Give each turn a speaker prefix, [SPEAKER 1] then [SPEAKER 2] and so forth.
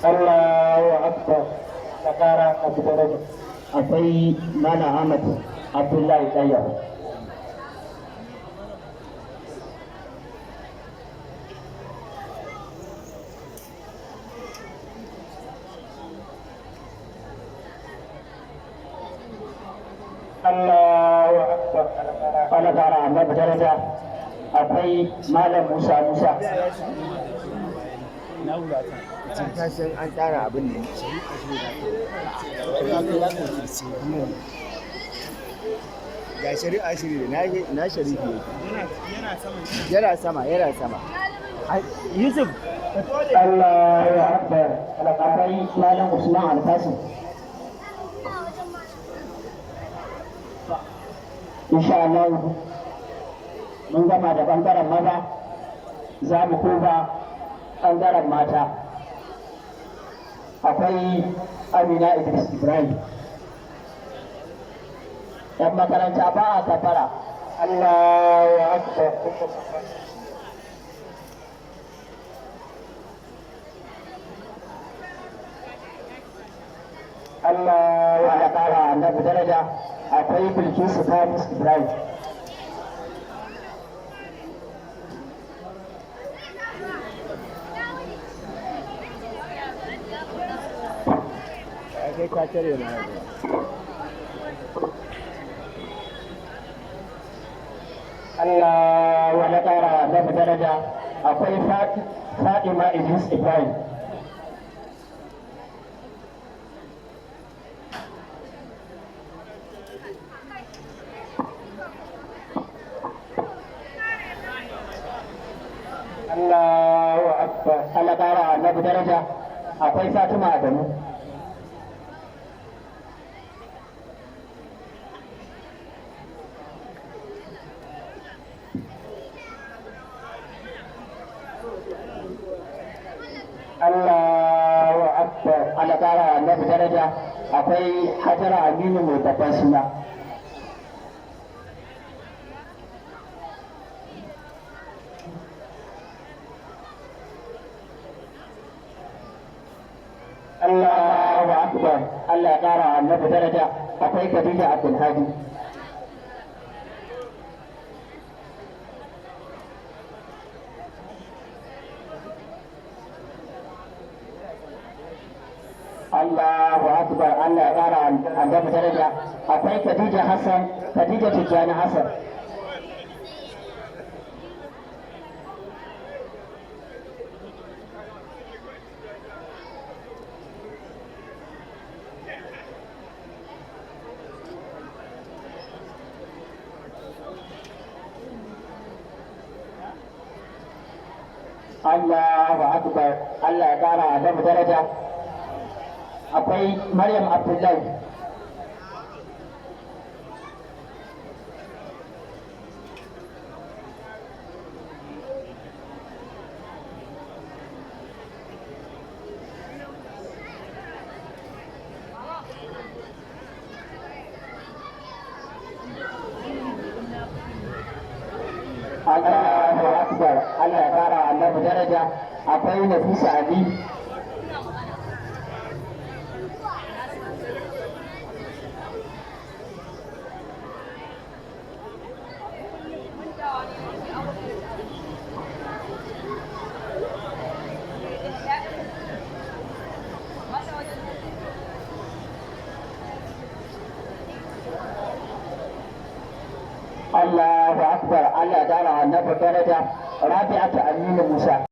[SPEAKER 1] Allahu akbar. Ta kara a daraja.
[SPEAKER 2] Akwai Malam Ahmad Abdullahi Ɗayyar.
[SPEAKER 1] Allahu akbar.
[SPEAKER 2] Allah kara annabi daraja. Akwai Malam Musa Musa.
[SPEAKER 3] Kasan an tsara abin ne. Ga shari'a shiri na sharifi yake. Yana sama, yana sama. Yusuf.
[SPEAKER 1] Allahu akbar.
[SPEAKER 2] Akwai Malam Usman Alkasim. Insha Allah mun gama da bangaren maza, za mu koma bangaren mata. Akwai Amina Idris Ibrahim. Yan makaranta, ba a kafara.
[SPEAKER 1] Allahu akbar. Allahu
[SPEAKER 2] Allah kara annabi daraja. Akwai Bilkisu Kamis Ibrahim.
[SPEAKER 3] Kai ka tare na yanzu.
[SPEAKER 2] Allah ya kara annabi daraja. Akwai Fatima Idris Ibrahim.
[SPEAKER 1] Allahu akbar.
[SPEAKER 2] Allah kara annabi daraja. Akwai Fatima Adamu.
[SPEAKER 1] Allahu akbar.
[SPEAKER 2] Allah kara annabi daraja. Akwai Hajara Aminu mai babban suna. Allahu akbar. Allah ya kara annabi daraja. Akwai Khadija Abdulhadi. Allahu akbar. Allah ya kara annabi daraja. Akwai Khadija Hassan, Khadija Tijjani Hassan. Allahu akbar. Allah ya kara annabi daraja. Akwai Maryam Abdullahi. Allahu akbar. Allah ya kara annabi daraja. Akwai Nafisa Ali. Allahu akbar. Allah ya kara annabi daraja. Rabi'atu Aminu Musa.